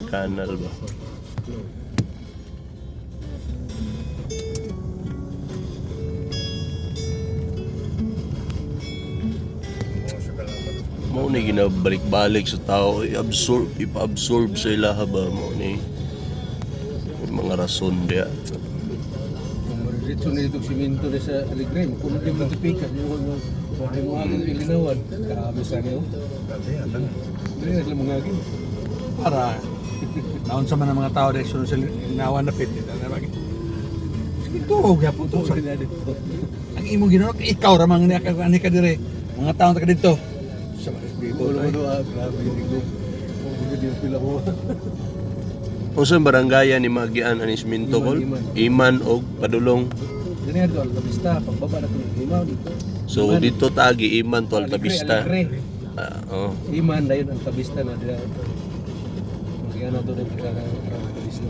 Kanal ba? Mao ni ginabalik-balik sa tao, i-absorb, ipa-absorb sa ilaha ba mo ni may mga rason diya. Diretso na itong simento na sa Alegre. Kung hindi mo tipikan, yung mo aging ilinawan. Grabe sa niyo. Hindi na sila mga aging. Para naon sa man ang mga tao dahil sunod sa linawan na pit. Sige, tuog ya po to. Ito na dito. Ang imong ginawa, ikaw ra man ni ka ani ka dire. Mga tao ta ka dito. Sa mga people. Ulo mo ah, grabe. Hindi ko. Hindi ko pila ko. Unsa barangaya ni Magian ani Siminto kol? Iman. Iman og Padulong. Dini ato Altavista, pagbaba na itong Iman dito. So Iman. dito tagi Iman to Alegre, Altavista. Alegre. Ah, oh. Iman dayon Altavista na dira. Magian na to rin sa Altavista.